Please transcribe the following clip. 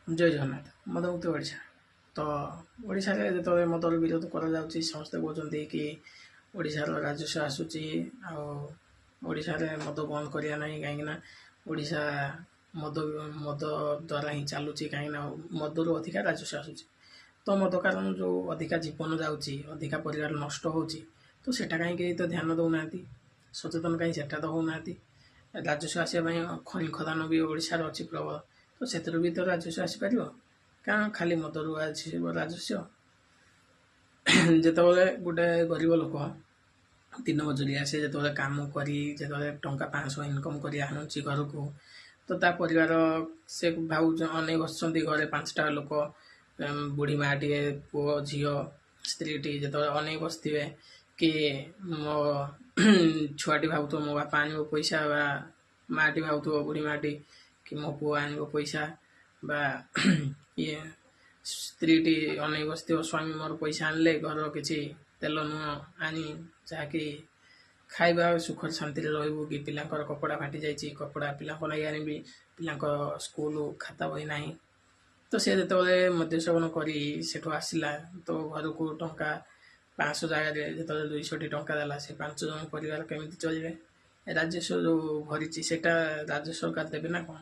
ଜୟ ଜଗନ୍ନାଥ। ମଦମୁକ୍ତ ଓଡ଼ିଶା। ତ ଓଡ଼ିଶାରେ ଯେତେବେଳେ ମଦର ବିରୋଧ କରାଯାଉଛି, ସମସ୍ତେ କହୁଛନ୍ତି କି ଓଡ଼ିଶାର ରାଜସ୍ୱ ଆସୁଛି ଆଉ ଓଡ଼ିଶାରେ ମଦ ବନ୍ଦ କରିବା ନାହିଁ, କାହିଁକିନା ଓଡ଼ିଶା ମଦ ମଦ ଦ୍ୱାରା ହିଁ ଚାଲୁଛି, କାହିଁକିନା ମଦରୁ ଅଧିକା ରାଜସ୍ୱ ଆସୁଛି। ତ ମଦ କାରଣ ଯେଉଁ ଅଧିକା ଜୀବନ ଯାଉଛି, ଅଧିକା ପରିବାର ନଷ୍ଟ ହେଉଛି, ତ ସେଇଟା କାହିଁକି ତ ଧ୍ୟାନ ଦେଉନାହାନ୍ତି? ସଚେତନ କାହିଁ ସେଟା ତ ହେଉନାହାନ୍ତି? ରାଜସ୍ୱ ଆସିବା ପାଇଁ ଖଣି ଖଦାନ ବି ଓଡ଼ିଶାରେ ଅଛି ପ୍ରବଳ, ତ ସେଥିରୁ ବି ତ ରାଜସ୍ୱ ଆସିପାରିବ। କାରଣ ଖାଲି ମଦରୁ ଆସିବ ରାଜସ୍ୱ? ଯେତେବେଳେ ଗୋଟେ ଗରିବ ଲୋକ, ଦିନ ମଜୁରିଆ, ସେ ଯେତେବେଳେ କାମ କରି ଯେତେବେଳେ ଟଙ୍କା 500 ଇନକମ୍ କରି ଆଣୁଛି ଘରକୁ, ତ ତା ପରିବାର ସେ ଭାବୁଛ ଅନେଇ ବସିଛନ୍ତି। ଘରେ 5ଟା ଲୋକ, ବୁଢ଼ୀ ମାଆଟିଏ, ପୁଅ, ଝିଅ, ସ୍ତ୍ରୀଟି ଯେତେବେଳେ ଅନେଇ ବସିଥିବେ କି ମୋ ଛୁଆଟି ଭାବୁଥିବ ମୋ ବାପା ଆଣିବ ପଇସା, ବା ମାଆଟି ଭାବୁଥିବ, ବୁଢ଼ୀ ମାଆଟି, କି ମୋ ପୁଅ ଆଣିବ ପଇସା, ବା ଇଏ ସ୍ତ୍ରୀଟି ଅନେଇ ବସିଥିବ ସ୍ୱାମୀ ମୋର ପଇସା ଆଣିଲେ ଘରର କିଛି ତେଲ ଲୁଣ ଆଣି ଯାହାକି ଖାଇବା, ସୁଖ ଶାନ୍ତିରେ ରହିବୁ, କି ପିଲାଙ୍କର କପଡ଼ା ଫାଟି ଯାଇଛି, କପଡ଼ା ପିଲାଙ୍କ ଲାଗି ଆଣିବି, ପିଲାଙ୍କ ସ୍କୁଲ ଖାତା ବହି ନାହିଁ। ତ ସେ ଯେତେବେଳେ ମଦ୍ୟ ସେବନ କରି ସେଠୁ ଆସିଲା, ତ ଘରକୁ ଟଙ୍କା 500 ଜାଗାରେ ଯେତେବେଳେ 200ଟି ଟଙ୍କା ଦେଲା, ସେ 5 ଜଣ ପରିବାର କେମିତି ଚଳିବେ? ରାଜସ୍ୱ ଯେଉଁ ଭରିଛି, ସେଇଟା ରାଜ୍ୟ ସରକାର ଦେବେ ନା କ'ଣ?